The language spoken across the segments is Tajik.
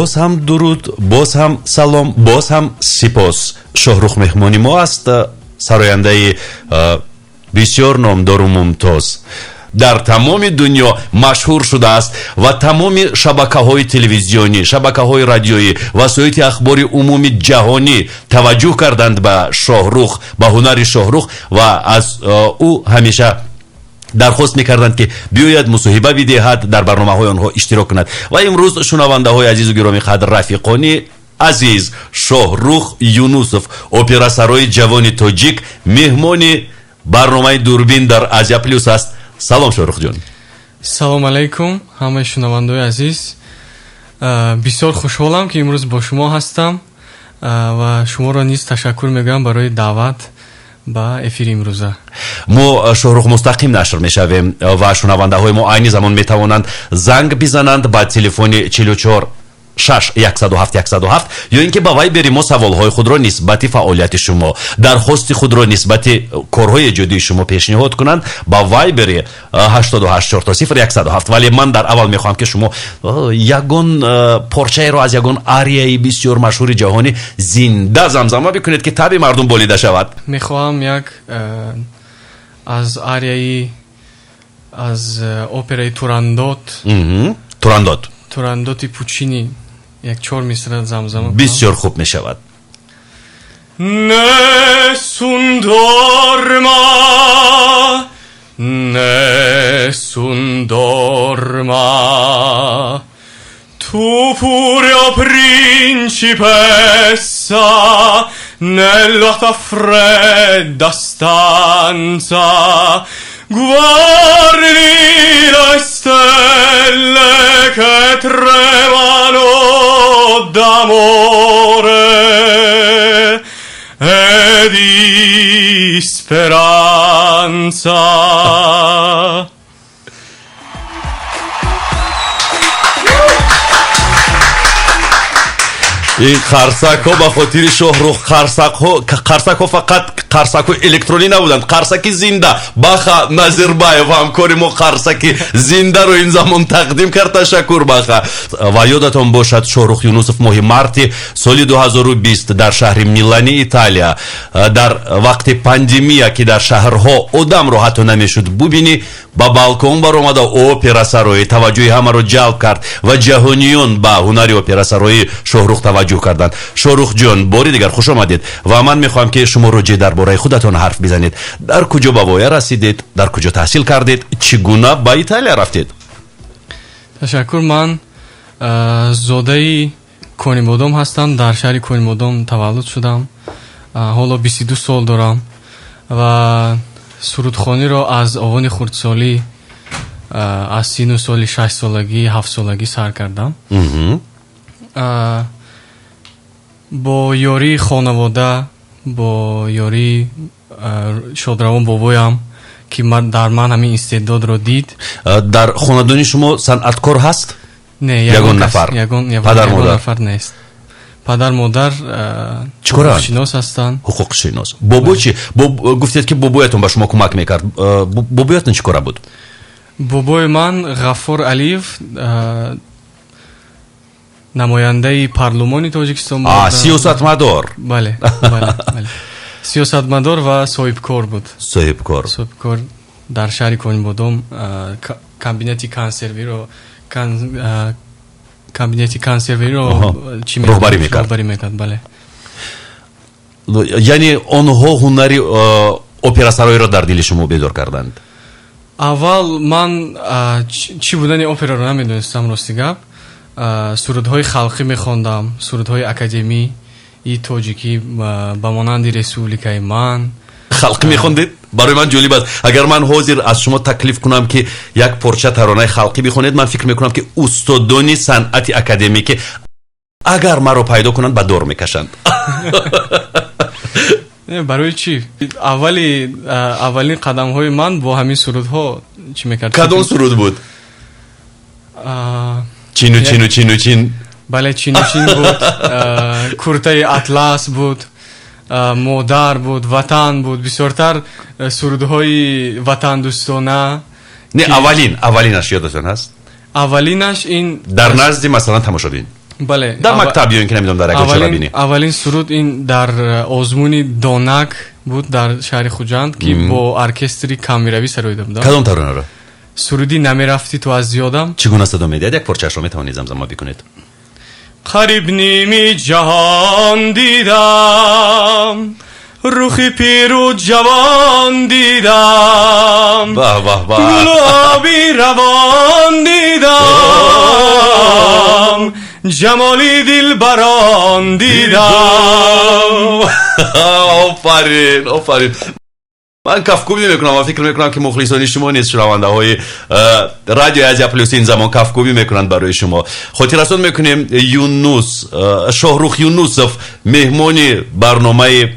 Боз ҳам дуруд, боз ҳам салом, боз ҳам сипос. Шоҳрух меҳмони мо аст, сарояндаи бисёр номдору мумтоз, дар тамоми дунё машҳур шудааст ва тамоми шабакаҳои телевизионӣ, шабакаҳои радиоӣ, васоити ахбори умуми ҷаҳонӣ таваҷҷӯҳ карданд ба Шоҳрух, ба ҳунари Шоҳрух ва аз ӯ ҳамеша дархост мекарданд, ки биёяд, мусоҳиба бидиҳад, дар барномаҳои онҳо иштирок кунад. Ва имрӯз, шунавандаҳои азизу гиромиқадр, рафиқони азиз, Шоҳрух Юнусов, операсарои ҷавони тоҷик, меҳмони барномаи «Дурбин» дар Азия Плюс аст. Салом, Шоҳрухҷон. Салом алайкум, ҳамаи шунавандаои азиз. Бисёр хушҳолам, ки имрӯз бо шумо ҳастам ва шуморо низ ташаккур мегӯям барои даъват ба эфири имрӯза. Мо, Шоҳрух, мустақим нашр мешавем ва шунавандаҳои мо айни замон метавонанд занг бизананд ба телефони 44 6 107 107 ё ин ки ба Вайбери мо саволҳои худро нисбати фаъолияти шумо, дархости худро нисбати корҳои эҷодии шумо пешниҳод кунанд ба Вайбери 88 0 107. Вале ман дар аввал мехоҳам, ки шумо ягон порчаеро аз ягон арияи бисёр машҳури ҷаҳонӣ зинда замзама бикунед, ки таби мардум болида шавад. Мехоҳам як аз арияи аз операи Турандот. Турандот. Турандоти Пучини як чор мисра замзама. Бисёр хуб мешавад. Nessun dorma, nessun dorma. Tu pure, o principessa, nella tua fredda stanza, guardi le stelle che tremano d'amore e di speranza. Ин қарсакҳо ба хотири Шоҳрух. Қарсакҳо, қарсакҳо фақат қарсакҳои электронӣ набуданд, қарсаки зинда. Баха Назирбаев, ҳамкори мо, қарсаки зиндаро ин замон тақдим кард. Ташаккур, Баха. Ва ёдатон бошад, Шоҳрух Юнусов моҳи марти соли 2020 дар шаҳри Милани Италия, дар вақти пандемия, ки дар шаҳрҳо одамро ҳатто намешуд бубинӣ, ба балкон баромада операсароӣ таваҷҷӯҳи ҳамаро ҷалб кард ва ҷаҳониён ба ҳунари операсароии Шоҳрух таваҷҷӯҳ карданд. Шоҳрухҷон, бори дигар хуш омадед ва ман мехоҳам, ки шумо роҷеъ дар бораи худатон ҳарф бизанед. Дар куҷо ба воя расидед, дар куҷо таҳсил кардед, чӣ гуна ба Италия рафтед? Ташаккур. Ман зодаи Конибодом ҳастам, дар шаҳри Конибодом таваллуд шудам. Ҳоло 22 сол дорам ва сурудхониро аз овони хурдсолӣ, аз сину соли 6-солагӣ, 7-солагӣ сар кардам. Бо ёрии хонавода, бо ёрии шодравон бобоям, ки дар ман ҳамин истеъдодро дид. Дар хонадони шумо санъаткор ҳаст? Не. Ягон нафар? Падар, модар? Нафар нест. Падар, модар Чӣ коранд? Ҳуқуқшинос ҳастанд. Ҳуқуқшинос. Бобо чӣ? Гуфтед, ки бобоятон ба шумо кӯмак мекард. Бобоятон чӣ кора буд? Бобои ман Ғаффор Алиев намояндаи парлумони Тоҷикистон. Сиёсатмадор. Бале, сиёсатмадор ва соҳибкор буд. Соҳибкор. Соҳибкор дар шаҳри Конибодом комбинати консервиро чӣ? Роҳбарӣ мекард. Роҳбарӣ мекард, бале. Яъне онҳо ҳунари операсароиро дар дили шумо бедор карданд? Аввал ман чӣ будани операро намедонистам, рости гап. Сурудҳои халқӣ мехондам, сурудҳои академии тоҷикӣ, ба монанди «Республикаи ман». Халқӣ мехондед? Барои ман ҷолиб аст. Агар ман ҳозир аз шумо таклиф кунам, ки як порча таронаи халқӣ бихонед, ман фикр мекунам, ки устодони санъати академикӣ агар маро пайдо кунанд, ба дор мекашанд. Барои чӣ? Аввалин қадамҳои ман бо ҳамин сурудҳо чӣ мекард. Кадом суруд буд? Чину чину чину чин? Бале, «Чину чин» буд, «Куртаи атлас» буд, «Модар» буд, «Ватан» буд, бисёртар сурудҳои ватандӯстона. Не, аввалин, аввалинаш ёдатон ҳаст? Аввалинаш ин Дар назди, масалан, тамошобин. Бале. Дар мактаб ё ин ки намедонам, дар ягон чорабинӣ. Аввалин суруд ин дар озмуни Донак буд дар шаҳри Хуҷанд, ки бо оркестри камеравӣ сароида будам. Кадом таронаро? Суруди «Намерафтӣ ту аз ёдам». Чӣ гуна садо медиҳад? Як порчаашро метавонед замзама бикунед? Қариб ними ҷаҳон дидам, рухи пиру ҷавон дидам, Баҳ, баҳ, баҳ! Гулу оби равон дидам, ҷамоли дилбарон дидам. Офарин, офарин! Ман кафкӯбӣ мекунам ва фикр мекунам, ки мухлисони шумо низ, шунавандаҳои Радиои Азия Плюс, ин замон кафкӯбӣ мекунанд барои шумо. Хотиррасон мекунем, Юнус, Шоҳрух Юнусов меҳмони барномаи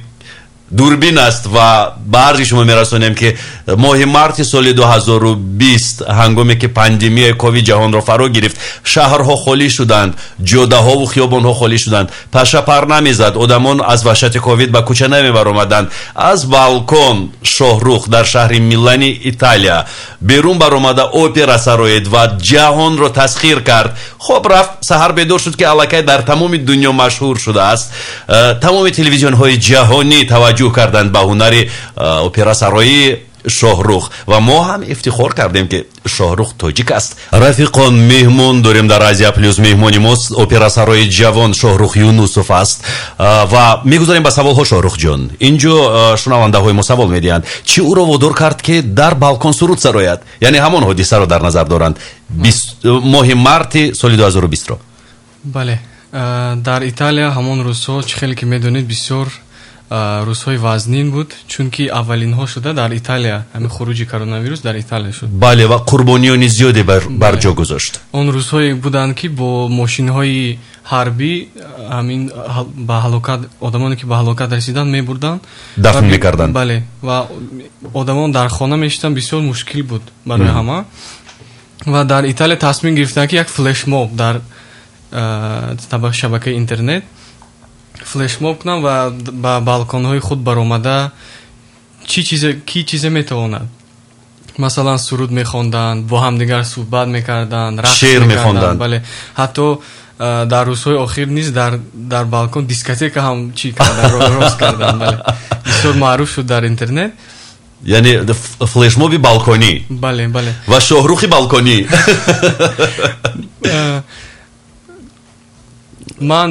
Дурбин аст ва ба арзи шумо мерасонем, ки моҳи марти соли 2020, ҳангоме ки пандемияи ковид ҷаҳонро фаро гирифт, шаҳрҳо холӣ шуданд, ҷодаҳову хиёбонҳо холӣ шуданд, паша пар намезад, одамон аз ваҳшати ковид ба кӯча намебаромаданд, аз балкон Шоҳрух дар шаҳри Милани Италия берун баромада опера сароид ва ҷаҳонро тасхир кард. Хоб рафт, саҳар бедор шуд, ки аллакай дар тамоми дунё машҳур шудааст. Тамоми телевизионҳои ҷаҳонӣ таваҷҷӯҳ карданд ба ҳунари операсароии Шоҳрух ва мо ҳам ифтихор кардем, ки Шоҳрух тоҷик аст. Рафиқон, меҳмон дорем дар Азия Плюс. Меҳмони мо операсарои ҷавон Шоҳрух Юнусов аст ва мегузарем ба саволҳо. Шоҳрухҷон, инҷо шунавандаҳои мо савол медиҳанд: чӣ ӯро водор кард, ки дар балкон суруд сарояд? Яъне ҳамон ҳодисаро дар назар доранд, моҳи марти соли 2020-ро. Бале, дар Италия ҳамон рӯзҳо, чӣ хеле ки медонед, бисёр рӯзҳои вазнин буд, чунки аввалинҳо шуда дар Италия ҳамин хуруҷи коронавирус дар Италия шуд. Бале, ва қурбониёни зиёде бар ҷо гузошт. Он рӯзҳое буданд, ки бо мошинҳои ҳарбӣ ҳамин ба ҳалокат, одамоне ки ба ҳалокат расиданд, мебурданд. Дафн мекарданд. Бале, ва одамон дар хона мешитанд, бисёр мушкил буд барои ҳама. Ва дар Италия тасмим гирифтанд, ки як флешмоб дар шабакаи интернет флешмоб кунам ва ба балконҳои худ баромада, чӣ чизе ки чизе метавонад, масалан, суруд мехонданд, бо ҳамдигар суҳбат мекарданд, рақс шеър мекарданд. Мехонданд. Бале, ҳатто дар рӯзҳои охир низ дар балкон дискотека ҳам чӣ кардан, рост карданд. Бале, бисёр маъруф шуд дар интернет. Яъне флешмоби балконӣ. Бале. Ва Шоҳрухи балконӣ. Ман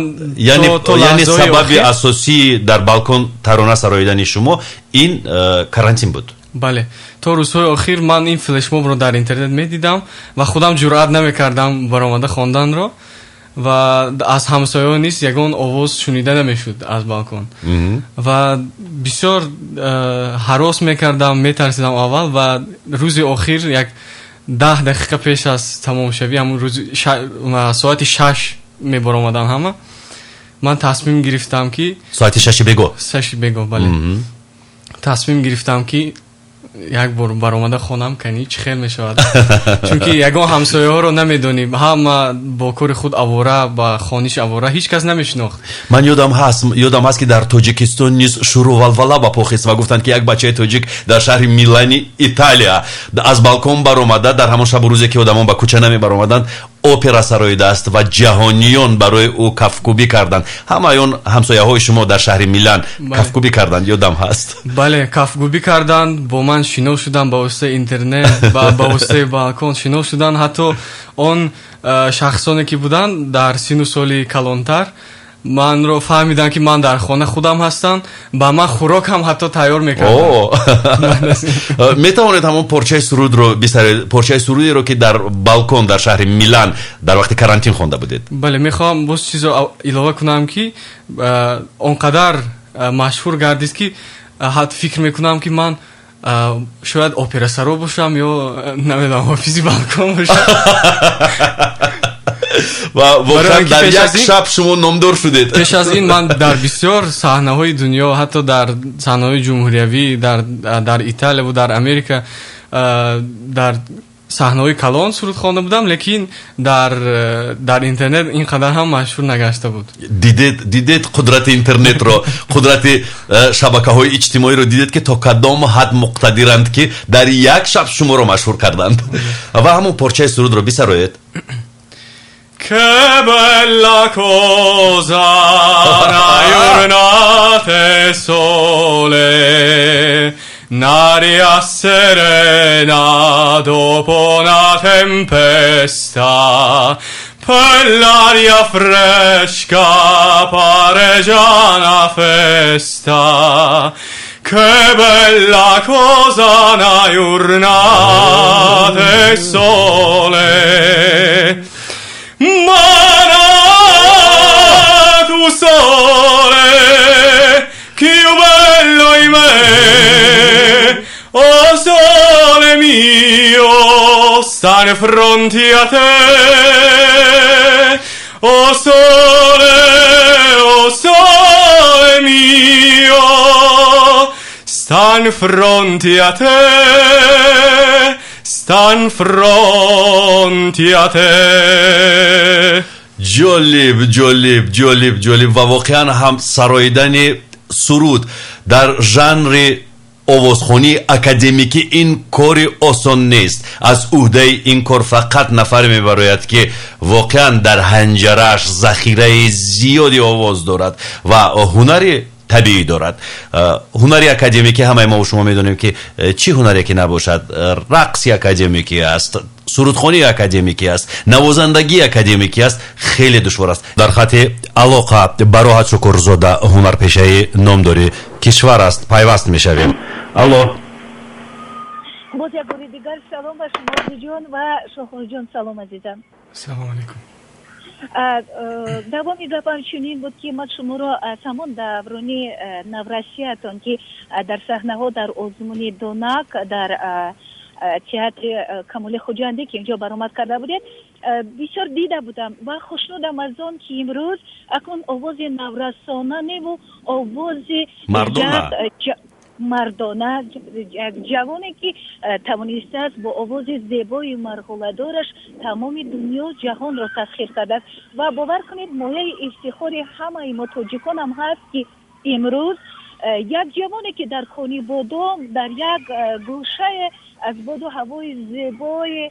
то яъне лаҳзаҳои сабаби охир асосии дар балкон тарона сароидани шумо ин карантин буд. Бале, то рӯзҳои охир ман ин флешмобро дар интернет медидам ва худам ҷуръат намекардам баромада хонданро ва аз ҳамсояҳо низ ягон овоз шунида намешуд аз балкон ва бисёр ҳарос мекардам, метарсидам аввал. Ва рӯзи охир, як 10 дақиқа пеш аз тамомшавӣ, ҳамун рӯзи соати 6 мебаромадам ҳама, ман тасмим гирифтам, ки Соати 6-и бего. 6-и бего, бале. Тасмим гирифтам, ки як бор баромада хонам, кани чӣ хел мешавад, чунки ягон ҳамсояҳоро намедонем, ҳама бо кори худ авора, ба хониш авора, ҳеҷ кас намешинохт. Ман ёдам ҳаст, ки дар Тоҷикистон низ шуру валвала ба по хест ва гуфтанд, ки як бачаи тоҷик дар шаҳри Милани Италия аз балкон баромада, дар ҳамон шабу рӯзе ки одамон ба кӯча намебаромаданд, опера сароидааст ва ҷаҳониён барои ӯ кафкӯбӣ карданд. Ҳамаи он ҳамсояҳои шумо дар шаҳри Милан кафкӯбӣ карданд, ёдам ҳаст. Бале, кафкӯбӣ карданд, бо ман шинос шуданд ба воситаи интернет, ба воситаи балкон шинос шуданд. Ҳатто он шахсоне ки буданд дар сину соли калонтар, манро фаҳмиданд, ки ман дар хона худам ҳастам, ба ман хӯрок ҳам ҳатто тайёр мекарданд. Метавонед ҳамон порчаи сурудро бисароед, порчаи сурудеро, ки дар балкон дар шаҳри Милан дар вақти карантин хонда будед? Бале, мехоҳам боз чизо илова кунам, ки он қадар машҳур гардид, ки ҳатто фикр мекунам, ки ман шояд операсаро бошам ё намедонам, ҳофизи балкон бошам. Ва воқеан дар як шаб шумо номдор шудед. Пеш аз ин ман дар бисёр саҳнаҳои дунё, ҳатто дар саҳнаҳои ҷумҳуриявӣ, дар Италия дар Америка, дар саҳнаҳои калон суруд хонда будам, лекин дар интернет ин қадар ҳам машҳур нагашта буд. Дидед, дидед қудрати интернетро, қудрати шабакаҳои иҷтимоиро дидед, ки то кадом ҳад муқтадиранд, ки дар як шаб шуморо машҳур карданд. Ва ҳамон порчаи сурудро бисароед. Che bella cosa 'na jurnata 'e sole, n'aria serena dopo 'na tempesta, pe' ll'aria fresca pare già 'na festa. Che bella cosa 'na jurnata 'e sole. Ma n'atu sole cchiù bello 'e me, 'o sole mio sta 'nfronte a te. 'O sole, 'o sole mio sta 'nfronte a te, sta 'nfronte a te. Ҷолиб, ҷолиб, ҷолиб, ҷолиб ва воқеан ҳам сароидани суруд дар жанри овозхонии академикӣ ин кори осон нест. Аз уҳдаи ин кор фақат нафаре мебарояд, ки воқеан дар ҳанҷараш захираи зиёди овоз дорад ва ҳунари табиӣ дорад. Ҳунари академикӣ, ҳамаи мо шумо медонем, ки чӣ ҳунаре ки набошад, рақси академикӣ аст, сурудхонии академикӣ аст, навозандагии академикӣ аст, хеле душвор аст. Дар хати алоқа Бароҳат Шукурзода, ҳунарпешаи номдори кишвар аст, пайваст мешавем. Алло. Боз як бори дигар салом ба шумо, ҷон, ва Шоҳрухҷон, салом, азизам. Салом алейкум. Давоми гапам чунин буд, ки ман шуморо аз ҳамон даврони наврасиятон, ки дар саҳнаҳо дар озмуни Донак дар театри Камоли Хуҷандӣ, ки инҷо баромад карда будед, бисёр дида будам ва хушнудам аз он, ки имрӯз акнун овози наврасона неву овози мардона, мардона, як ҷавоне, ки тавонистааст бо овози зебои марғуладораш тамоми дунё ҷаҳонро тасхир кардааст. Ва бовар кунед, мояи ифтихори ҳамаи мо тоҷиконам ҳаст, ки имрӯз як ҷавоне, ки дар Конибодом, дар як гӯшае аз боду ҳавои зебои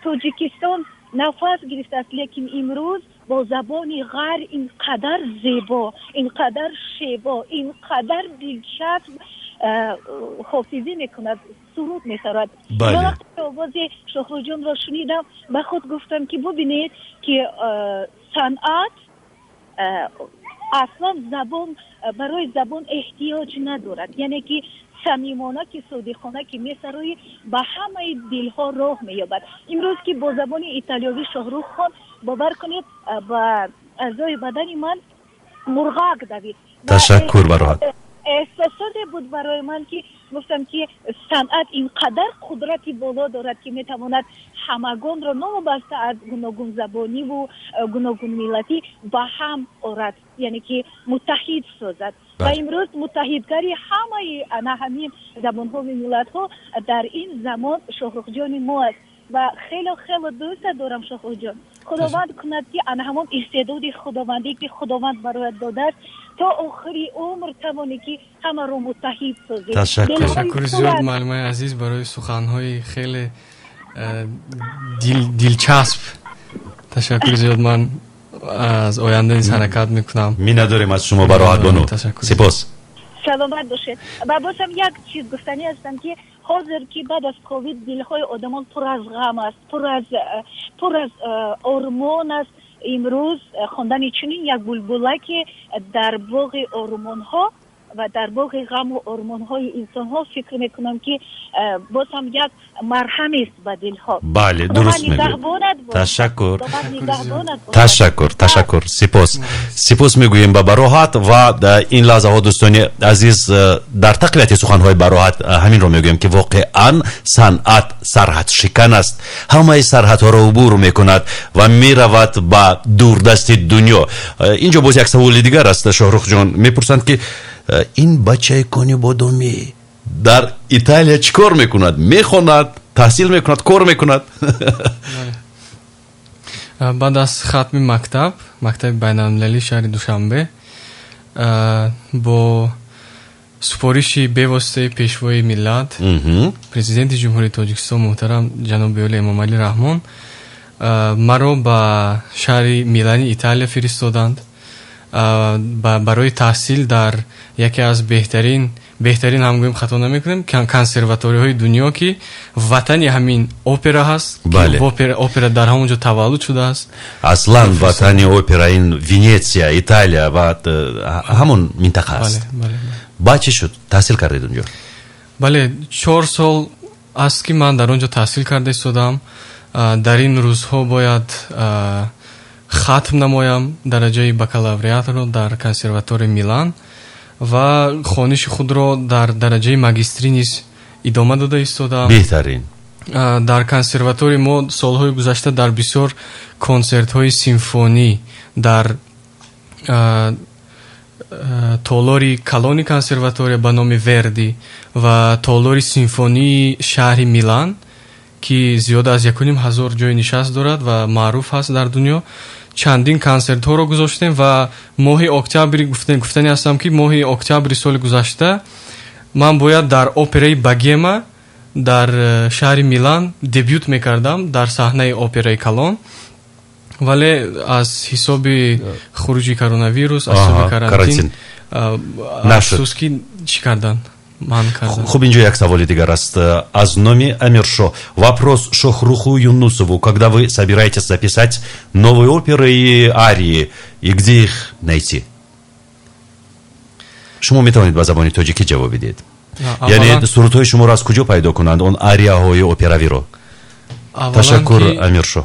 Тоҷикистон нафас гирифтааст, лекин имрӯз бо забони ғар ин қадар зебо, ин қадар шево, ин қадар дилчасб ҳофизӣ мекунад, суруд месарад. Вақте овози Шоҳрухҷонро шунидам, ба худ гуфтам, ки бубинед, ки санъат аслан забон, барои забон эҳтиёҷ надорад, яъне ки самимона, ки содиқона ки месароӣ, ба ҳамаи дилҳо роҳ меёбад. Имрӯз ки бо забони италиёвӣ Шоҳрух хон, бовар кунед, ба аъзои бадани ман мурғак давид. Ташаккур, Бароҳат. Эҳсосоте буд барои ман, ки гуфтам, ки санъат ин қадар қудрати боло дорад, ки метавонад ҳамагонро новобаста аз гуногунзабониву гуногунмиллатӣ ба ҳам орад, яъне ки муттаҳид созад. Ва имрӯз муттаҳидгари ҳамаи ана ҳамин забонҳои миллатҳо дар ин замон Шоҳрухҷони мо аст ва хело хело дӯста дорам, Шоҳрухҷон. Худованд кунад, ки ана ҳамон истеъдоди худовандӣ, ки Худованд барояд додааст, то охири умр тавонӣ, ки ҳамаро муттаҳид созӣ. Ташаккури зиёд, муаллимаи азиз, барои суханҳои хеле дилчасп. Ташаккури зиёд. Ман аз оянда низ ҳаракат мекунам. Миннатдорем аз шумо, Бароҳат бону, сипос. Саломат бошед. Ва бозам як чиз гуфтанӣ ҳастам, ки ҳозир, ки баъд аз ковид дилҳои одамон пур аз ғам аст, пур аз ормон аст, имрӯз хондани чунин як булбулаке дар боғи ормонҳо ва дар боғи ғаму ормонҳои инсонҳо, фикр мекунам, ки боз ҳам як марҳамест ба дилҳо. Бале, дуруст мегӯед. Ташаккур, ташаккур, ташаккур, сипос, сипос мегӯем ба Бароҳат. Ва ин лаҳзаҳо, дӯстони азиз, дар тақвияти суханҳои Бароҳат ҳаминро мегӯем, ки воқеан санъат сарҳадшикан аст, ҳамаи сарҳадҳоро убур мекунад ва меравад ба дурдасти дунё. Инҷо боз як саволи дигар аст, Шоҳрухҷон. Мепурсанд, ки ин бачаи Конибодомӣ дар Италия чӣ кор мекунад? Мехонад, таҳсил мекунад, кор мекунад? Баъд аз хатми мактаб, мактаби байналмилалии шаҳри Душанбе, бо супориши бевоситаи Пешвои миллат, Президенти Ҷумҳурии Тоҷикистон муҳтарам ҷаноби олӣ Эмомалӣ Раҳмон. Маро ба шаҳри Милани Италия фиристоданд барои таҳсил дар яке аз беҳтарин, беҳтарин ҳам гӯем, хато намекунем, консерваторияҳои дунё, ки ватани ҳамин опера ҳаст. Опера дар ҳамон ҷо таваллуд шудааст. Аслан ватани опера ин Венеция, Италия ва ҳамон минтақа аст. Баъд чӣ шуд, таҳсил кардед унҷо? Бале, 4 сол аст, ки ман дар он ҷо таҳсил карда истодам. Дар ин рӯзҳо бояд хатм намоям дараҷаи бакалавриатро дар консерваторияи Милан ва хониши худро дар дараҷаи магистрӣ низ идома дода истодам. Беҳтарин. Дар консерватории мо солҳои гузашта дар бисёр консертҳои симфонӣ дар толори калони консерватория ба номи Верди ва толори симфонии шаҳри Милан, ки зиёда аз 1500 ҷои нишаст дорад ва маъруф ҳаст дар дунё, чандин консертҳоро гузоштем. Ва моҳи октябри, гуфтани ҳастам, ки моҳи октябри соли гузашта ман бояд дар операи Богема дар шаҳри Милан дебют мекардам дар саҳнаи операи калон, вале аз ҳисоби хуруҷи коронавирус, аз ҳисоби карантин, афсӯс, ки чӣ кардан, манъ кардан. Хуб, инҷо як саволи дигар аст аз номи Амиршо. Вопрос Шохруху Юнусову: когда вы собираетесь записать новые оперы и арии и где их найти? Шумо метавонед ба забони тоҷикӣ ҷавоб бидиҳед. Яъне сурудҳои шуморо аз куҷо пайдо кунанд, он арияҳои операвиро? Ташаккур, Амиршо.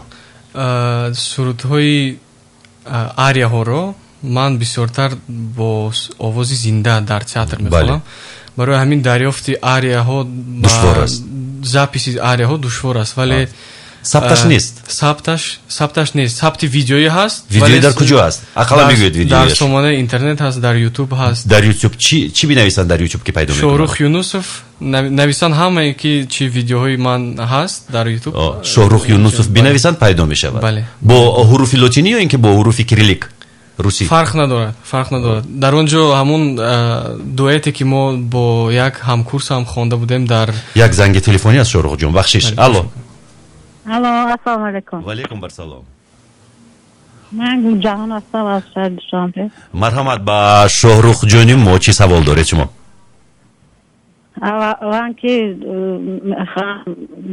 Сурудҳои арияҳоро ман бисёртар бо овози зинда дар театр мехонам, барои ҳамин дарёфти арияҳо душвор аст. Записи арияҳо душвор аст, вале Сабташ нест? Сабташ нест, сабти видеоӣ ҳаст. Видеои дар куҷо ҳаст, ақаллан мегӯед? Видеояш дар сомонаи интернет ҳаст, дар Ютуб ҳаст. Дар Ютуб чӣ бинависанд дар Ютуб, ки пайдо мекунанд? Шоҳрух Юнусов нависанд ҳамае, ки чи видеоҳои ман ҳаст дар Ютуб. Шоҳрух Юнусов бинависанд, пайдо мешавад. Бале. Бо ҳуруфи лотинӣ ё ин ки бо ҳуруфи кириллик русӣ? Фарқ надорад, фарқ надорад. Дар он ҷо ҳамун дуэте, ки мо бо як ҳамкурсам хонда будем дар Як занги телефонӣ аст, Шоҳрухҷон, бахшиш. Алло. Алло, ассалому алайкум. Валейкум барсалом. Ман Гулҷаҳон ҳастам аз шаҳри Душанбе. Марҳамат, ба Шоҳрухҷони мо чӣ савол доред шумо? Аввалан, ки мехоҳам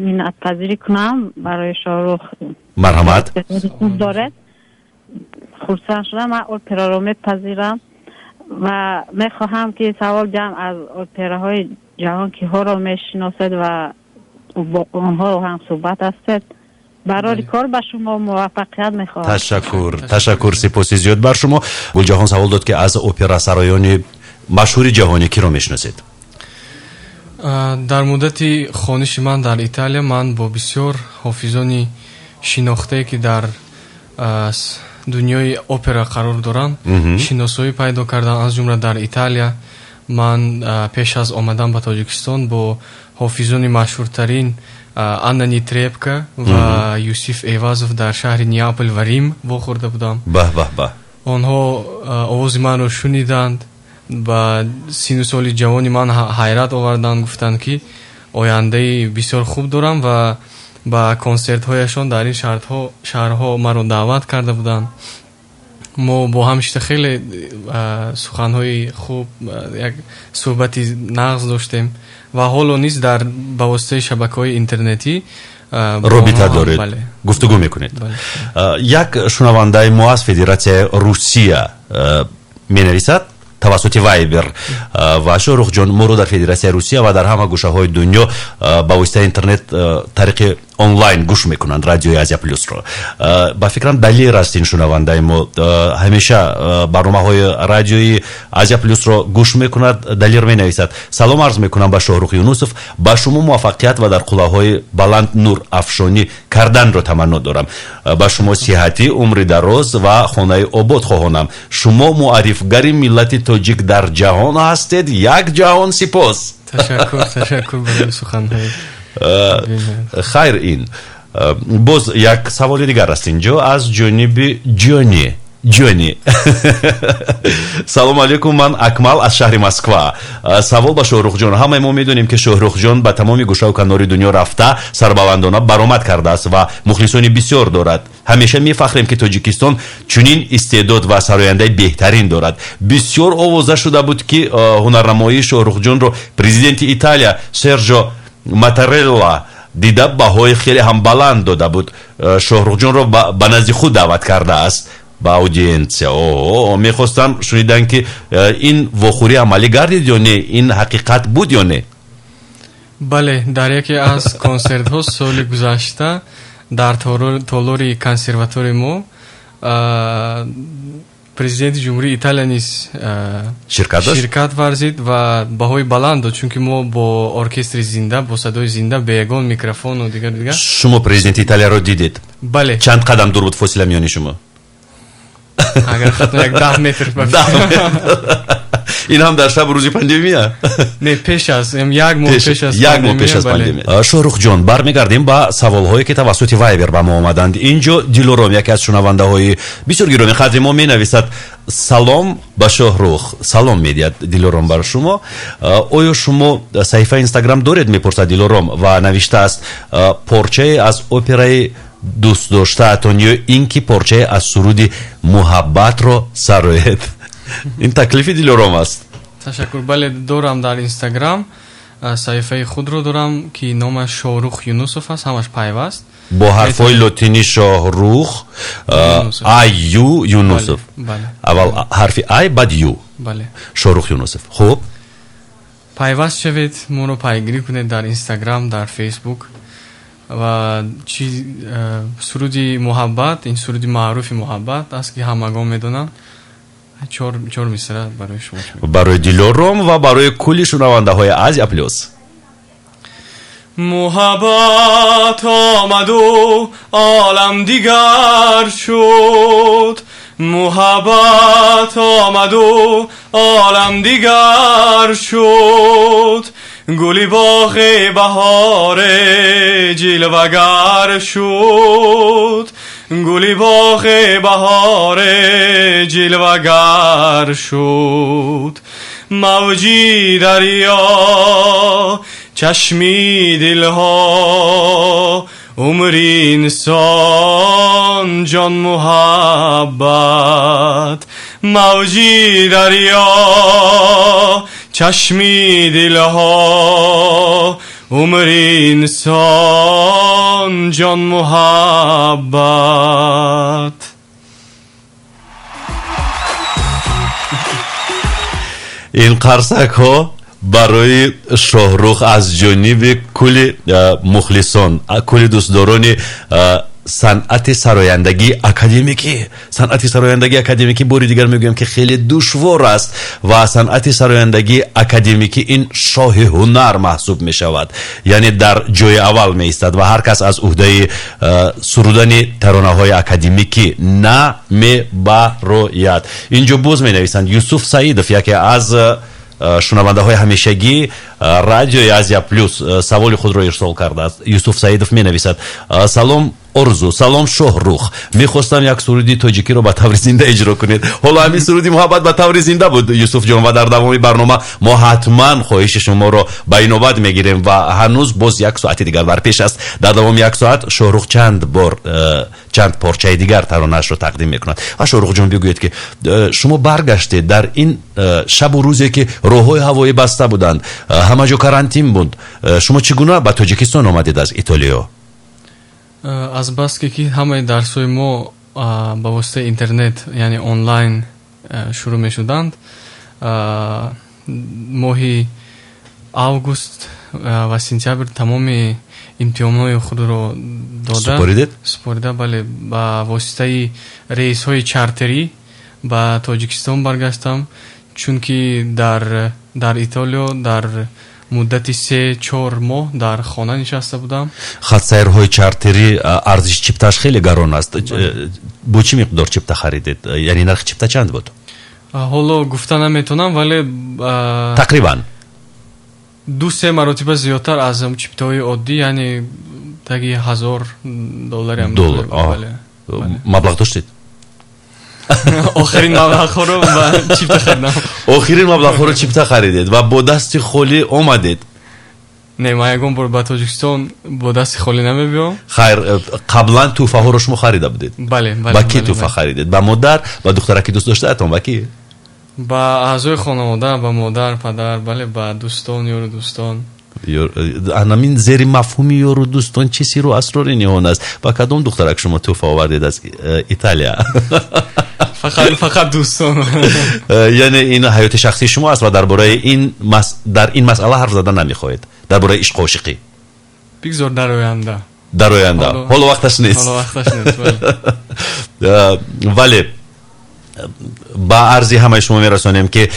миннатпазирӣ кунам барои Шоҳрух. Марҳамат. Хуб доред, хурсанд шудам. Ман операро мепазирам ва мехоҳам, ки савол диҳам: аз операҳои ҷаҳон киҳоро мешиносед ва бо онҳо ҳам суҳбат ҳастед? Барори кор ба шумо муваффақият мехоҳам. Ташаккур, ташаккур, сипоси зиёд бар шумо. Гулҷаҳон савол дод, ки аз операсароёни машҳури ҷаҳонӣ киро мешиносед? Дар муддати хониши ман дар Италия ман бо бисёр ҳофизони шинохтае, ки дар дунёи опера қарор доранд, шиносоӣ пайдо кардам. Аз ҷумла дар Италия ман пеш аз омадан ба Тоҷикистон бо ҳофизони машҳуртарин Анна Нетребко ва Юсуф Эвазов дар шаҳри Неапол ва Рим вохӯрда будам. Баҳ, баҳ, баҳ! Онҳо овози манро шуниданд, ба сину соли ҷавони ман ҳайрат оварданд, гуфтанд, ки ояндаи бисёр хуб дорам, ва ба консертҳояшон дар ин шаҳрҳо маро даъват карда буданд. Мо бо ҳам шита хеле суханҳои хуб, як суҳбати нағз доштем ва ҳоло низ дар ба воситаи шабакаҳои интернетӣ робита доред, гуфтугӯ мекунед. Як шунавандаи мо аз Федератсияи Русия менависад тавассути Вайбер: ва Шоҳрухҷон, моро дар Федератсияи Русия ва дар ҳама гӯшаҳои дунё ба воситаи интернет, тариқи онлайн гӯш мекунанд радиои Азия Плюсро. Ба фикрам, Далер аст ин шунавандаи мо, ҳамеша барномаҳои радиои Азия Плюсро гӯш мекунад. Далер менависад: «Салом арз мекунам ба Шоҳрух Юнусов, ба шумо муваффақият ва дар қуллаҳои баланд нурафшонӣ карданро таманно дорам. Ба шумо сиҳатӣ, умри дароз ва хонаи обод хоҳонам. Шумо муаррифгари миллати тоҷик дар ҷаҳон ҳастед. Як ҷаҳон сипос». Ташаккур, ташаккур барои суханҳои. Хайр, ин боз як саволи дигар аст инҷо аз ҷониби Ҷони. Ҷони. Салом алейкум, ман Акмал аз шаҳри Москва. Савол ба Шоҳрухҷон. Ҳамаи мо медонем, ки Шоҳрухҷон ба тамоми гӯшаву канори дунё рафта, сарбаландона баромад кардааст ва мухлисони бисёр дорад. Ҳамеша мефахрем, ки Тоҷикистон чунин истеъдод ва сарояндаи беҳтарин дорад. Бисёр овоза шуда буд, ки ҳунарнамоии Шоҳрухҷонро президенти Италия Серҷо Матарелла дида, баҳои хеле ҳам баланд дода буд. Шоҳрухҷонро ба назди худ даъват кардааст, ба аудиенсия. О, мехостам шунидан, ки ин вохӯрӣ амалӣ гардид ё не, ин ҳақиқат буд ё не? Бале, дар яке аз консертҳо соли гузашта дар толори консерватории мо президенти Ҷумҳурии Италия низ ширкат варзид ва баҳои баланд дод, чунки мо бо оркестри зинда, бо садои зинда, бе ягон микрофону дигар дигар. Шумо президенти Италияро дидед? Бале. Чанд қадам дур буд фосила миёни шумо? Агар хато, як 10 метр. Ин ҳам дар шабу рӯзи пандемия? Не, пеш аз, як моҳ пеш аз. Як моҳ пеш аз пандемия. Шоҳрухҷон, бармегардем ба саволҳое, ки тавассути Вайбер ба мо омаданд. Инҷо Дилором, яке аз шунавандаҳои бисёр гиромӣ қадри мо, менависад: «Салом ба Шоҳрух». Салом медиҳад Дилором бар шумо. «Оё шумо саҳифаи Инстаграм доред?» — мепурсад Дилором ва навиштааст: «Порчае аз операи дӯстдоштаатон ё ин ки порчае аз суруди муҳаббатро сароед». Ин таклифи Дилором аст. Ташаккур. Бале, дорам, дар Инстаграм саҳифаи худро дорам, ки номаш Шоҳрух Юнусов аст, ҳамаш пайваст. Бо ҳарфҳои лотинӣ Шоҳрух аю Юнусов. Аввал ҳарфи ай, баъд ю. Шоҳрух Юнусов. Хуб. Пайваст шавед, моро пайгирӣ кунед дар Инстаграм, дар Фейсбук. Ва чи, суруди муҳаббат, ин суруди маъруфи муҳаббат аст, ки ҳамагон медонанд, чор мисра барои шумо. Барои Дилором ва барои кулли шунавандаҳои Азия Плюс. Муҳаббат омаду олам дигар шуд, муҳаббат омаду олам дигар шуд, гули боғи баҳоре ҷилвагар шуд, гули боғи баҳоре ҷилвагар шуд, мавҷи дарё, чашми дилҳо, умри инсон, ҷон муҳаббат, мавҷи дарё, чашми дилҳо, умри инсон, ҷон муҳаббат. Ин қарсакҳо барои Шоҳрух аз ҷониби кулли мухлисон, кулли дӯстдорони санъати сарояндагии академикӣ. Санъати сарояндагии академикӣ, бори дигар мегӯям, ки хеле душвор аст ва санъати сарояндагии академикӣ ин шоҳи ҳунар маҳсуб мешавад, яъне дар ҷои аввал меистад ва ҳар кас аз уҳдаи сурудани таронаҳои академикӣ намебарояд. Инҷо боз менависанд: Юсуф Саидов, яке аз шунавандаҳои ҳамешагӣ радиои Азия Плюс, саволи худро ирсол кардааст. Юсуф Саидов менависад: «Салом, Орзу, салом, Шоҳрух. Мехостам як суруди тоҷикиро ба таври зинда иҷро кунед». Ҳоло ҳамин суруди муҳаббат ба таври зинда буд, Юсуфҷон, ва дар давоми барнома мо ҳатман хоҳиши шуморо ба инобат мегирем ва ҳанӯз боз як соати дигар бар пеш аст. Дар давоми як соат Шоҳрух чанд бор чанд порчаи дигар таронаашро тақдим мекунад. Ва Шоҳрухҷон, бигӯед, ки шумо баргаштед дар ин шабу рӯзе, ки роҳҳои ҳавоӣ баста буданд, ҳама ҷо карантин буд, шумо чӣ гуна ба Тоҷикистон омадед аз Итолиё? Азбаски ки ҳамаи дарсҳои мо ба воситаи интернет, яъне онлайн шурӯъ мешуданд, моҳи август ва сентябр тамоми имтиҳонҳои худро дода супоридед? Супорида, бале, ба воситаи рейсҳои чартерӣ ба Тоҷикистон баргаштам, чунки дар Итолиё дар муддати 3-4 моҳ дар хона нишаста будам. Хатсайрҳои чартерӣ арзиши чиптааш хеле гарон аст. Бо чӣ миқдор чипта харидед, яъне нархи чипта чанд буд? Ҳоло гуфта наметавонам, вале тақрибан 2-3 маротиба зиёдтар аз чиптаҳои оддӣ, яъне таги 1000 доллари. Доллар маблағ доштед? Охирин маблағҳоро ба чипта харидам. Охирин маблағҳоро чипта харидед ва бо дасти холӣ омадед. Не, ман ягон бор ба Тоҷикистон бо дасти холӣ намебиём. Хайр, қаблан тӯҳфаҳоро шумо харида будед. Бале. Ба кӣ тӯҳфа харидед? Ба модар, ба духтараки дӯст доштаатон, ба кӣ? Ба аъзои хонавода, ба модар, падар, бале, ба дӯстон, ёру дӯстон. Анамин зери мафҳуми ёру дӯстон чӣ сирру асроре ниҳон аст? Ба кадом духтарак шумо тӯҳфа овардед аз Италия? Фақат дӯстон. Яъне ин ҳаёти шахсии шумо аст ва дар бораи ин дар ин масъала ҳарф зада намехоҳед, дар бораи ишқу ошиқӣ. Бигзор дар оянда. Дар оянда, ҳоло вақташ нест. Ҳоло вақташ нест, бале. Вале ба арзи ҳамаи шумо мерасонем, ки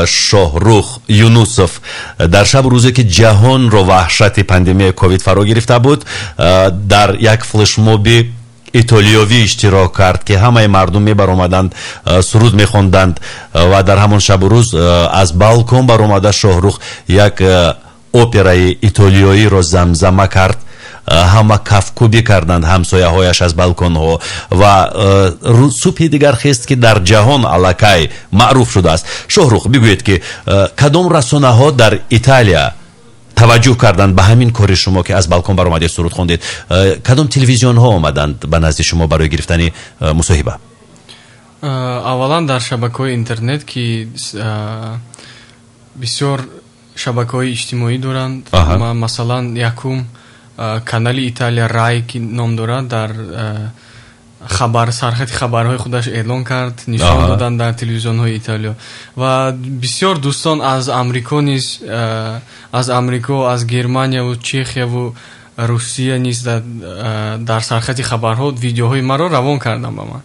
Шоҳрух Юнусов дар шабу рӯзе, ки ҷаҳонро ваҳшати пандемияи ковид фаро гирифта буд, дар як флешмоби итолиёвӣ иштирок кард, ки ҳамаи мардум мебаромаданд, суруд мехонданд, ва дар ҳамон шабу рӯз аз балкон баромада Шоҳрух як операи итолиёиро замзама кард. Ҳама кафкӯбӣ карданд, ҳамсояҳояш аз балконҳо, ва субҳи дигар хест, ки дар ҷаҳон аллакай маъруф шудааст. Шоҳрух, бигӯед, ки кадом расонаҳо дар Италия таваҷҷӯҳ карданд ба ҳамин кори шумо, ки аз балкон баромадед, суруд хондед? Кадом телевизионҳо омаданд ба назди шумо барои гирифтани мусоҳиба? Аввалан дар шабакаҳои интернет, ки бисёр шабакаҳои иҷтимоӣ доранд. Масалан, якум канали Италия Рай, ки ном дорад, дар хабар, сархати хабарҳои худаш эълон кард, нишон доданд дар телевизионҳои Италиё. Ва бисёр дӯстон аз Амрико низ, аз Амрико, аз Германияву Чехияву Русия низ дар сархати хабарҳо видеоҳои маро равон карданд ба ман.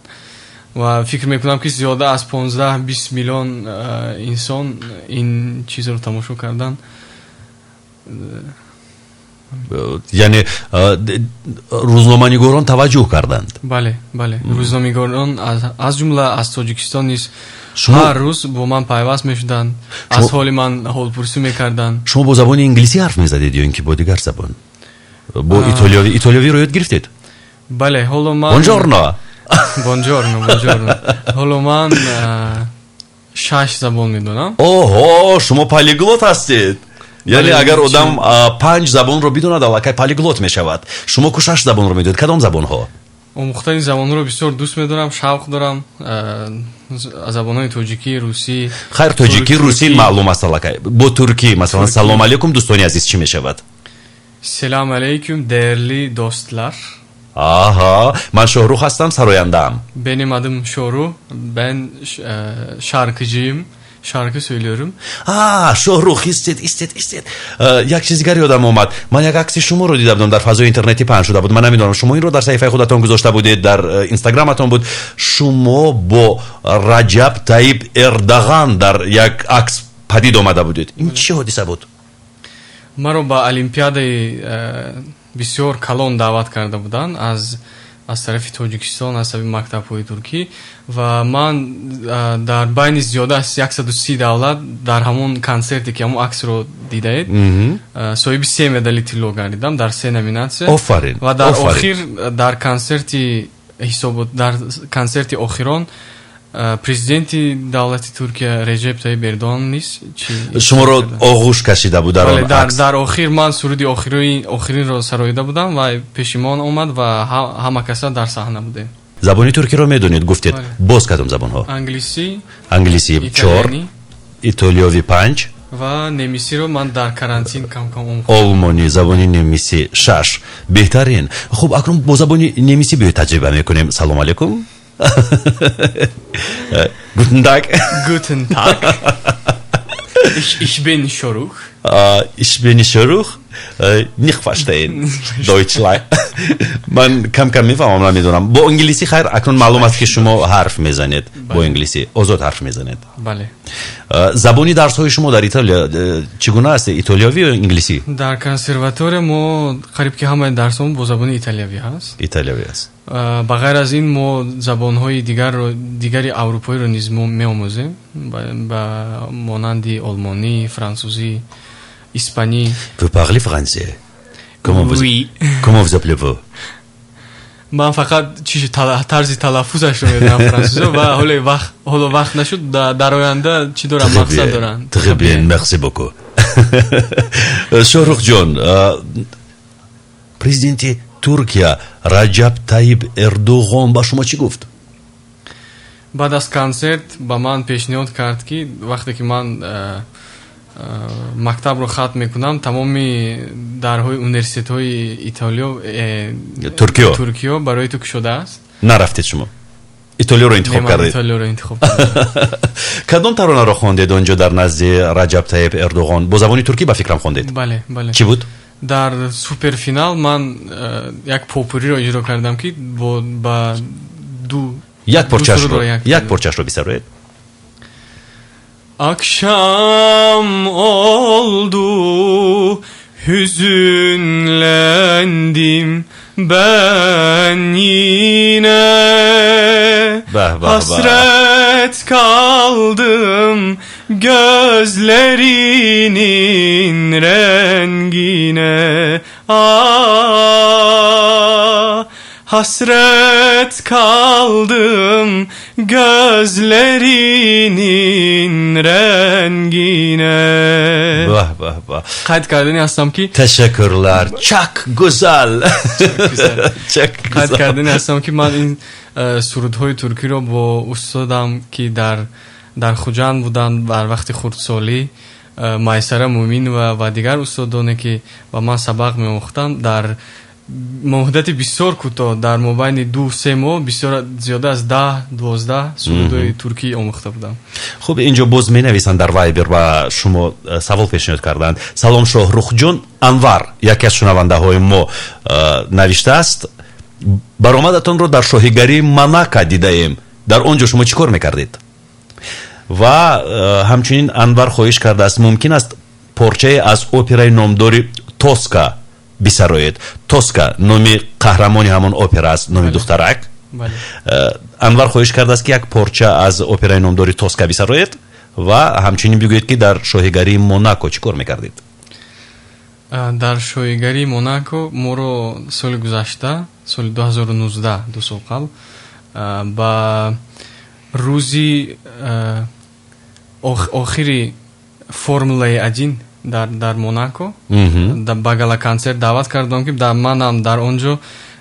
Ва фикр мекунам, ки зиёда аз 15-20 миллион инсон ин чизро тамошо карданд. Яъне рӯзноманигорон таваҷҷӯҳ карданд? Бале, рӯзноманигорон, аз ҷумла аз Тоҷикистон низ, ҳар рӯз бо ман пайваст мешуданд, аз ҳоли ман ҳолпурсӣ мекарданд. Шумо бо забони инглисӣ ҳарф мезадед ё ин ки бо дигар забон, бо итолиёвӣ? Итолиёвиро ёд гирифтед? Бале, ҳоло ман Buongiorno. Buongiorno, buongiorno. Ҳоло ман шаш забон медонам. Оҳо, шумо полиглот ҳастед. Яъне агар одам панҷ забонро бидонад, аллакай полиглот мешавад. Шумо ку шаш забонро медонед. Кадом забонҳо? Омӯхтани забонҳоро бисёр дӯст медорам, шавқ дорам. Забонҳои тоҷикӣ, русӣ. Хайр, тоҷикӣ, русӣ маълум аст аллакай. Бо туркӣ, масалан, салом алейкум, дӯстони азиз, чӣ мешавад? Selam aleyküm, değerli dostlar. Аҳа, ман Шоҳрух ҳастам, сарояндаам. Benim adım Şohruh. Ben şarkıcıyım. Şarkı söylüyorum. А, Шоҳрух, истед, истед, истед, як чиз дигар ёдам омад. Ман як акси шуморо дида будам, дар фазои интернетӣ паҳн шуда буд. Ман намедонам, шумо инро дар саҳифаи худатон гузошта будед, дар инстаграматон буд. Шумо бо Раҷаб Таиб Эрдоған дар як акс падид омада будед. Ин чӣ ҳодиса буд? Маро ба олимпиадаи бисёр калон даъват карда буданд аз тарафи Тоҷикистон, аз тарафи мактабҳои туркӣ, ва ман дар байни зиёда аз 130 давлат дар ҳамон консерте, ки ҳамон аксро дидаед, соҳиби се медали тилло гардидам дар се номинатсия. Офарин! Ва дар охир, дар консерти ҳисобот, дар консерти охирон президенти давлати Туркия Реҷеб Таиб Эрдоған низ шуморо оғӯш кашида буд дар он акс. Дар охир ман суруди охиринро сароида будам ва пеши мон омад ва ҳама каса дар саҳна будем. Забони туркиро медонед, гуфтед. Боз кадом забонҳо? Англисӣ. Англисӣ чор, итолиёвӣ панҷ. Ва немисиро ман дар карантин камкам омӯхтам. Олмонӣ, забони немисӣ шаш. Беҳтарин. Хуб, акнун бо забони немисӣ биёед таҷриба мекунем. Салом алейкум. Guten Tag. Guten Tag. Ich bin Shoruch. Ich bin Shoruch. Nicht verstehen. Deutsch. Ман кам-кам мефаҳмам, намедонам. Бо англисӣ хайр, акнун маълум аст, ки шумо ҳарф мезанед. Бо англисӣ озод ҳарф мезанед. Бале. Забони дарсҳои шумо дар Италия чӣ гуна аст? Итолиёвӣ ё англисӣ? Дар консерватория мо қариб ки ҳамаи дарсҳо бо забони италиявӣ ҳаст. Италиявӣ аст. Ба ғайр аз ин, мо забонҳои дигарро, дигари аврупоиро низ мо меомӯзем, ба монанди олмонӣ, франсузӣ, испанӣ. Vous parlez français? Comment vous Oui. Comment vous appelez-vous? Ман фақат чӣ тарзи талаффузашро медонам, франсузо, ва ҳоло вақт нашуд. Дар оянда чӣ дорам, мақсад дорам. Très bien, merci beaucoup. Шоҳрухҷон, президенти Туркия Раҷаб Таиб Эрдуғон ба шумо чӣ гуфт? Баъд аз консерт ба ман пешниҳод кард, ки вақте ки ман мактабро хатм мекунам, тамоми дарҳои университетҳои Итолиё, Туркиё, Туркиё барои ту кушодааст. Нарафтед шумо, Итолиёро интихоб кардед. Итолиёро интихоб кардам. Кадом таронаро хондед он ҷо дар назди Раҷаб Таиб Эрдуғон? Бо забони туркӣ, ба фикрам, хондед? Бале. Чӣ буд? Дар суперфинал ман як попуриро иҷро кардам, ки ба ду Як порчашро, як порчашро бисароед. Akşam oldu, hüzünlendim ben yine. Bah, bah, Hasret kaldım gözlerinin rengine. Ah, hasret kaldım gözlerinin rengine. Баҳ, баҳ, баҳ! Қайд кардани ҳастам, ки Ташаккурлар, çok güzel. Çok. Қайд кардани ҳастам, ки ман ин сурудҳои туркиро бо устодам, ки дар Хуҷанд буданд бар вақти хурдсолӣ, Майсара Муъминова, ва дигар устодоне, ки ба ман сабақ меомӯхтанд, дар муҳдати бисёр кӯтоҳ, дар мобайни 2-3 моҳ, бисёр зиёда аз 10-12 сурудҳои туркӣ омӯхта будам. Хуб, инҷо боз менависанд дар Вайбер, ба шумо савол пешниҳод карданд. Салом, Шоҳрухҷон, Анвар, яке аз шунавандаҳои мо навиштааст: баромадатонро дар шоҳигарии Монако дидаем, дар он ҷо шумо чӣ кор мекардед? Ва ҳамчунин Анвар хоҳиш кардааст, мумкин аст порчае аз операи номдори Тоска бисароед? Тоска номи қаҳрамони ҳамон опера аст, номи духтарак. Анвар хоҳиш кардааст, ки як порча аз операи номдори Тоска бисароед ва ҳамчунин бигӯед, ки дар шоҳигарии Монако чӣ кор мекардед. Дар шоҳигарии Монако моро соли гузашта, соли 2019, 2 сол қабл, ба рӯзи охири Формулаи один дар Монако ба гала-консерт даъват кардам, ки манам дар он ҷо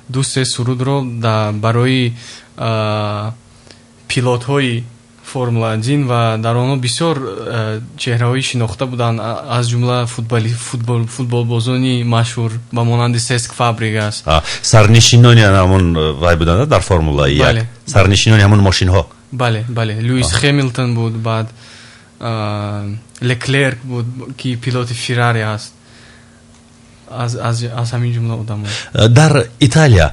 ду се сурудро барои пилотҳои Формула один, ва дар онҳо бисёр чеҳраҳои шинохта буданд, аз ҷумла футболбозони машҳур ба монанди Сеск Фабрегас. Сарнишинони ҳамон вай буданд дар Формула як, сарнишинони ҳамон мошинҳо. Бале, Луис Хемилтон буд, баъд Леклерк буд, ки пилоти Феррари аст, аз ҳамин ҷумла одамо. Дар Италия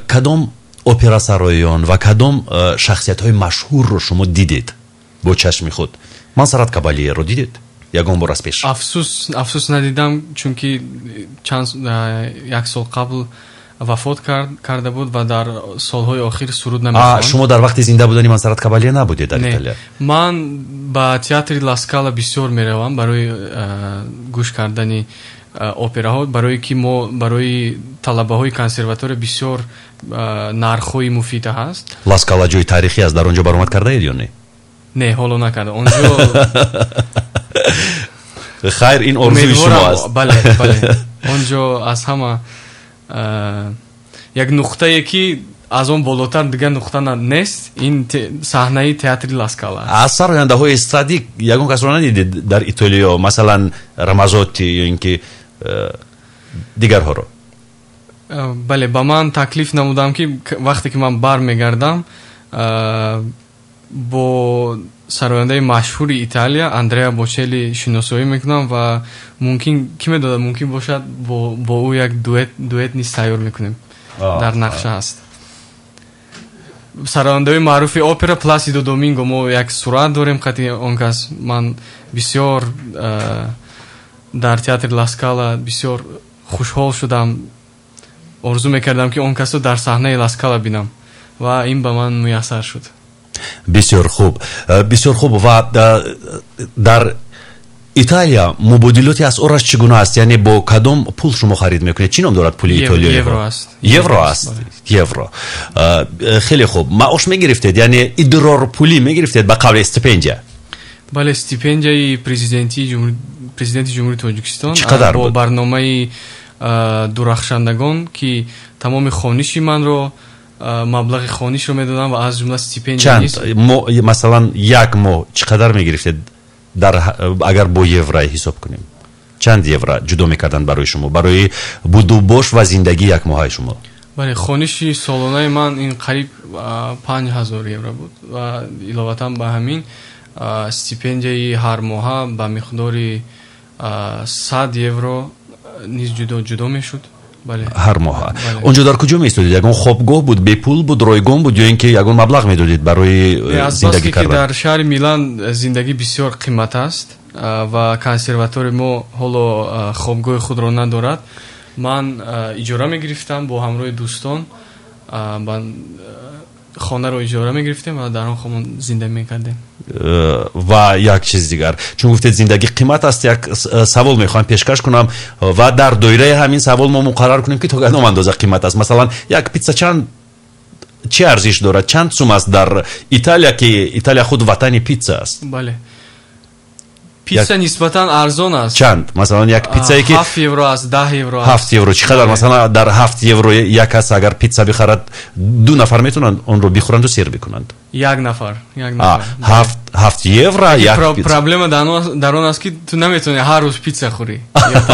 кадом операсароён ва кадом шахсиятҳои машҳурро шумо дидед бо чашми худ? Мансарат Кабалиеро дидед ягон бор аз пеш? Афсӯс, афсӯс, надидам, чунки чанд як сол қабл вафот карда буд ва дар солҳои охир суруд намехонд. Шумо дар вақти зинда будани Мансарат Кабалие набудед дар Италия? Ман ба театри Ла Скала бисёр меравам барои гӯш кардани операҳо, барое ки мо барои талабаҳои консерватория бисёр нархҳои муфида ҳаст. Ла Скала ҷои таърихӣ аст, дар он ҷо баромад кардаед ё не? Не, ҳоло накарда онҷо. Хайр, ин орзуи шумо аст. Бале, он ҷо аз ҳама як нуқтае, ки аз он болотар дигар нуқта нест, ин саҳнаи театри Ла Скала. Аз сарояндаҳои эстрадӣ ягон касро надидед дар Итолиё, масалан Рамазотти ё ин ки дигарҳоро? Бале, ба ман таклиф намудам, ки вақте ки ман бармегардам, бо сарояндаи машҳури Италия Андреа Бочели шиносоӣ мекунам ва мумкин, ки медонад, мумкин бошад, бо ӯ як дуэт низ тайёр мекунем, дар нақша ҳаст. Сарояндаҳои маъруфи опера, Пласидо Доминго, мо як сурат дорем қати он кас. Ман бисёр дар театри Ла Скала бисёр хушҳол шудам, орзу мекардам, ки он касро дар саҳнаи Ла Скала бинам, ва ин ба ман муяссар шуд. Бисёр хуб, бисёр хуб. Ва дар Италия мубодилоти асъораш чӣ гуна аст? Яъне бо кадом пул шумо харид мекунед? Чӣ ном дорад пули итолиёиҳо? Евро аст. Евро аст, евро. Хеле хуб. Маош мегирифтед, яъне идрорпулӣ мегирифтед, ба қавли стипендия? Бале, стипендияи президенти Ҷумҳурии Тоҷикистон. Чӣ қадар бо буд? Барномаи дурахшандагон, ки тамоми хониши манро, маблағи хонишро медодам ва аз ҷумла стипендия чанд низ. Масалан, як моҳ чӣ қадар мегирифтед, дар агар бо евро ҳисоб кунем, чанд евро ҷудо мекарданд барои шумо, барои будубош ва зиндагии якмоҳаи шумо? Бале, хониши солонаи ман ин қариб 5000 евро буд ва иловатан ба ҳамин стипендияи ҳармоҳа ба миқдори 100 евро низ ҷудо мешуд, бале. Ҳар моҳа? Бале. Он ҷо дар куҷо меистодед? Ягон хобгоҳ буд, бепул буд, ройгон буд ё ин ки ягон маблағ медодед барои аз зиндагӣ баске ки кардан? дар шаҳри Милан зиндагӣ бисёр қимат аст ва консерватории мо ҳоло хобгоҳи худро надорад, ман иҷора мегирифтам бо ҳамроҳи дӯстон, хонаро иҷора мегирифтем ва дар он хона зиндагӣ мекардем. Ва як чиз дигар, чун гуфтед, зиндагӣ қимат аст, як савол мехоҳам пешкаш кунам ва дар доираи ҳамин савол мо муқаррар кунем, ки то кадом андоза қимат аст. Масалан, як питса чанд, чӣ арзиш дорад, чанд сум аст дар Италия, ки Италия худ ватани питса аст? Бале, питса нисбатан арзон аст. Чанд, масалан, як питсае ки 7 евро аст, 10 евро аст. 7 евро чӣ қадар? Масалан, дар 7 евро як кас агар питса бихарад, ду нафар метавонанд онро бихӯранду сер бикунанд? Як нафар, як нафар. 7 евро як питса. Проблема дар он аст, ки ту наметавонӣ ҳар рӯз питса хӯрӣ ё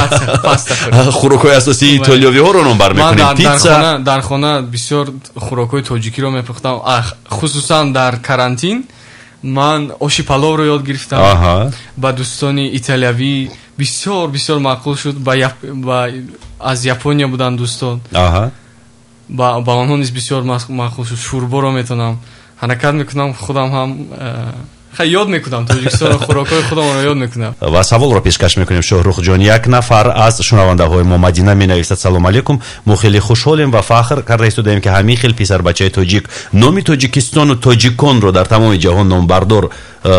паста хӯрӣ. Хӯрокҳои асосии итолиёвиҳоро номбар Ман мекунем. дар Питса. хона бисёр хӯрокҳои тоҷикиро мепухтам. Хусусан дар карантин ман оши паловро ёд гирифтам. Ба дӯстони италиявӣ бисёр бисёр маъқул шуд. Ба аз Япония буданд дӯстон, ба онҳо низ бисёр маъқул шуд. Шӯрборо метавонам, ҳаракат мекунам, худам ҳам хай ёд мекунам Тоҷикистонро, хӯрокҳои худамонро ёд мекунам. Ва саволро пешкаш мекунем, Шоҳрухҷон. Як нафар аз шунавандаҳои мо, Мадина, менависад: «Салом алейкум, мо хеле хушҳолем ва фахр карда истодаем, ки ҳамин хел писарбачаи тоҷик номи Тоҷикистону тоҷиконро дар тамоми ҷаҳон номбардор,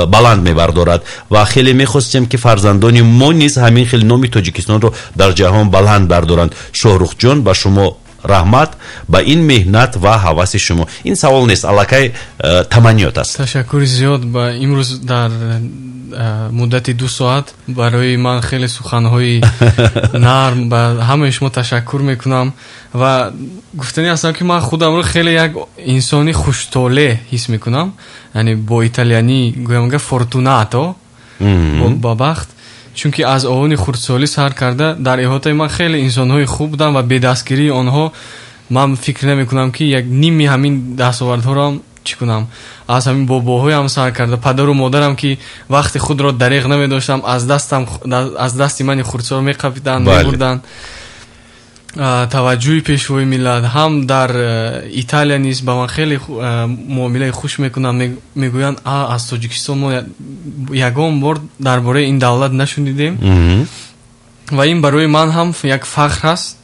баланд мебардорад ва хеле мехостем, ки фарзандони мо низ ҳамин хел номи Тоҷикистонро дар ҷаҳон баланд бардоранд. Шоҳрухҷон, ба шумо раҳмат ба ин меҳнат ва ҳаваси шумо». Ин савол нест, аллакай таманниёт аст. Ташаккури зиёд. Ба имрӯз дар муддати 2 соат барои ман хеле суханҳои нарм. Ба ҳамаи шумо ташаккур мекунам ва гуфтанӣ ҳастам, ки ман худамро хеле як инсони хуштолеъ ҳис мекунам, яъне бо италиянӣ гӯям га, fortunato, ба бахт, чунки аз овони хурдсолӣ сар карда дар иҳотаи ман хеле инсонҳои хуб буданд ва бедастгирии онҳо ман фикр намекунам, ки як ними ҳамин дастовардҳоро чӣ кунам. Аз ҳамин бобоҳоям сар карда, падару модарам, ки вақти худро дареғ намедоштам, аз дасти мани хурдсол меқапиданд, мебурданд. Таваҷҷӯҳи пешвои миллат ҳам дар Италия низ ба ман хеле муомилаи хуш мекунанд. Мегӯянд: «А, аз Тоҷикистон мо ягон бор дар бораи ин давлат нашунидем». Ва ин барои ман ҳам як фахр аст.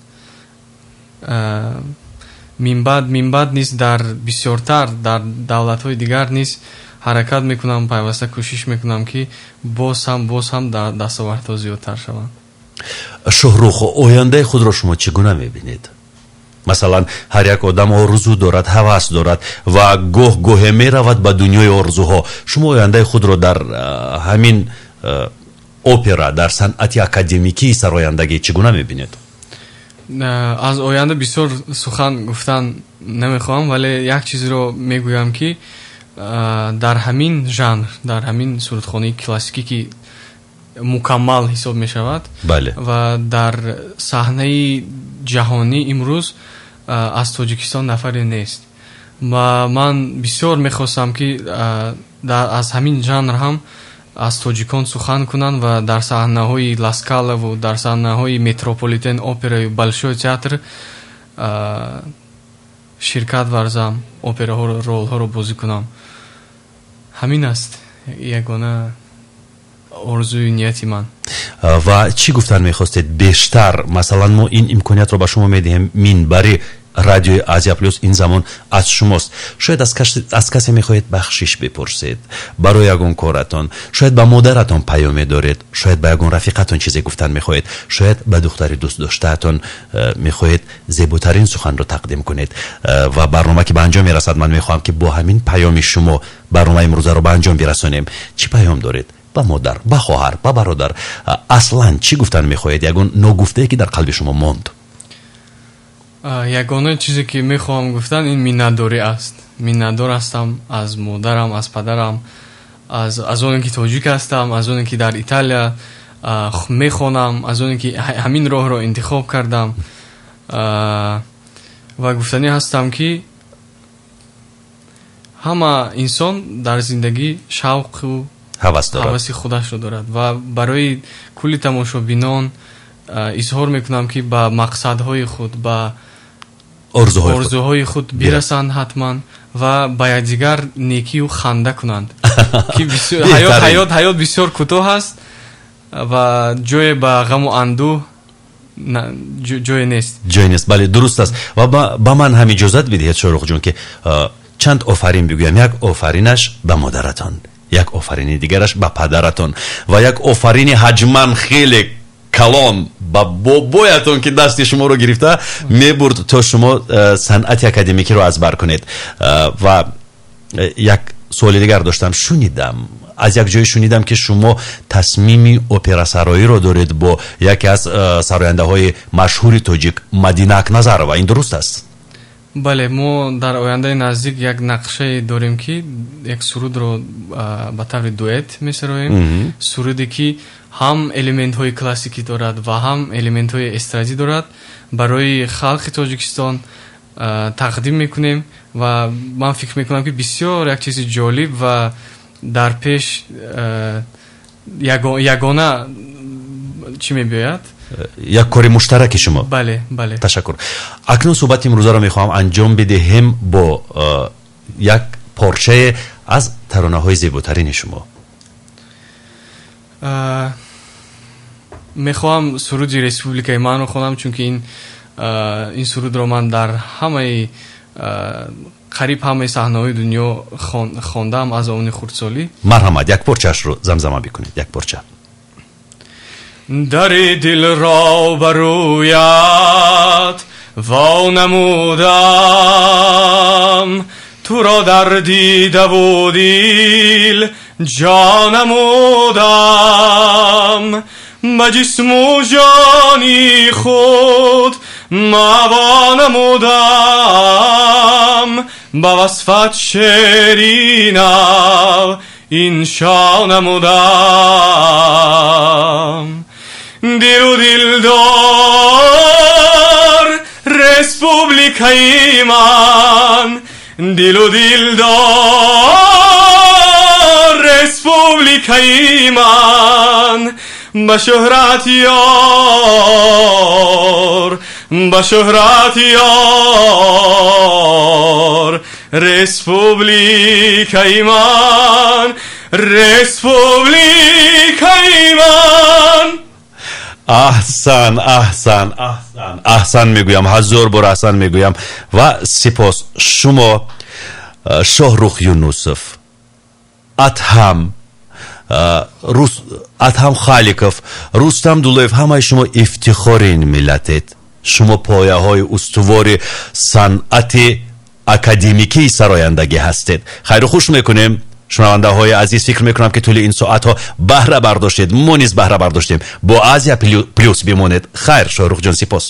Минбаъд низ дар бисёртар дар давлатҳои дигар низ ҳаракат мекунам, пайваста кӯшиш мекунам, ки боз ҳам дастовардҳо зиёдтар шаванд. Шоҳрух, ояндаи худро шумо чӣ гуна мебинед? Масалан, ҳар як одам орзу дорад, ҳавас дорад ва гоҳ гоҳе меравад ба дунёи орзуҳо. Шумо ояндаи худро дар ҳамин опера, дар санъати академикии сарояндагӣ чӣ гуна мебинед? Аз оянда бисёр сухан гуфтан намехоҳам, вале як чизеро мегӯям, ки дар ҳамин жанр, дар ҳамин сурудхонаи классикӣ, ки мукаммал ҳисоб мешавад, ва дар саҳнаи ҷаҳонӣ имрӯз аз Тоҷикистон нафаре нест ва ман бисёр мехостам, ки аз ҳамин жанр ҳам аз тоҷикон сухан кунанд ва дар саҳнаҳои Ла Скалаву дар саҳнаҳои Метрополитен операю Большой театр ширкат варзам, операҳоро, ролҳоро бозӣ кунам. Ҳамин аст ягона орзуи нияти ман. Ва чӣ гуфтан мехостед бештар? Масалан, мо ин имкониятро ба шумо медиҳем, минбари Радиои Азия Плюс ин замон аз шумост. Шояд аз касе мехоҳед бахшиш бипурсед барои ягон коратон, шояд ба модаратон паёме доред, шояд ба ягон рафиқатон чизе гуфтан мехоҳед, шояд ба духтари дӯстдоштаатон мехоҳед зеботарин суханро тақдим кунед. Ва барнома ки ба анҷом мерасад, ман мехоҳам, ки бо ҳамин паёми шумо барномаи имрӯзаро ба анҷом бирасонем. Чӣ паём доред ба модар, ба хоҳар, ба бародар? Аслан чӣ гуфтан мехоҳед, ягон ногуфтае, ки дар қалби шумо монд? Ягона чизе, ки мехоҳам гуфтан, ин миннатдорӣ аст. Миннатдор ҳастам аз модарам, аз падарам, аз оне ки тоҷик ҳастам, аз оне ки дар Италия мехонам, аз оне ки ҳамин роҳро интихоб кардам. Ва гуфтанӣ ҳастам, ки ҳама инсон дар зиндагӣ шавқу ҳавас дорад, ҳаваси худашро дорад. Ва барои кулли тамошобинон изҳор мекунам, ки ба мақсадҳои худ, ба орзуҳои худ бирасанд ҳатман ва ба якдигар некию ханда кунанд, ки ҳаёт бисёр кӯтоҳ аст ва ҷое ба ғаму андӯҳ ҷое нест. Ҷое нест, бале, дуруст аст. Ва ба ман ҳам иҷозат бидиҳед, Шоҳрухҷон, ки чанд офарин бигӯям. Як офаринаш ба модаратон, як офарини дигараш ба падаратон ва як офарини ҳаҷман хеле калон ба бобоятон, ки дасти шуморо гирифта мебурд, то шумо санъати академикиро аз бар кунед. Ва як суоли дигар доштам. Шунидам, аз як ҷое шунидам, ки шумо тасмими операсароиро доред бо яке аз сарояндаҳои машҳури тоҷик, Мадина Акназарова. Ин дуруст аст? Бале, мо дар ояндаи наздик як нақшае дорем, ки як сурудро ба таври дуэт месароем, суруде, ки ҳам элементҳои классикӣ дорад ва ҳам элементҳои эстрадӣ дорад, барои халқи Тоҷикистон тақдим мекунем. Ва ман фикр мекунам, ки бисёр як чизи ҷолиб ва дар пеш ягона чӣ мебиёяд. Як кори муштараки шумо. Бале. Ташаккур. Акнун суҳбати имрӯзаро мехоҳам анҷом бидиҳем бо як порчае аз таронаҳои зеботарини шумо. Мехоҳам суруди «Республикаи манро» хонам, чунки ин сурудро ман дар ҳамаи, қариб ҳамаи саҳнаҳои дунё хондам аз овони хурдсолӣ. Марҳамат, як порчаашро замзама бикунед, як порча. Дари дилро ба рӯят во намудам, туро дар дидаву дил ҷо намудам, ба ҷисму ҷони худ маво намудам, ба васфат шеъри нав иншо намудам. Дилу дилдор, республикаи ман, дилу дилдор, республикаи ман, ба шӯҳрат ёр, ба шӯҳрат ёр, республикаи ман, республикаи ман. Аҳсан, аҳсан, аҳсан, аҳсан мегӯям, ҳазор бор аҳсан мегӯям ва сипос. Шумо, Шоҳрух Юнусов, Адҳам, Адҳам Халиков, Рустам Дулоев, ҳамаи шумо ифтихори ин миллатед. Шумо пояҳои устувори санъати академикии сарояндагӣ ҳастед. Хайру хуш мекунем. Шунавандаҳои азиз, фикр мекунам, ки тӯли ин соатҳо баҳра бардоштед, мо низ баҳра бардоштем. Бо Азия Плюс бимонед. Хайр, Шоҳрухҷон, сипос.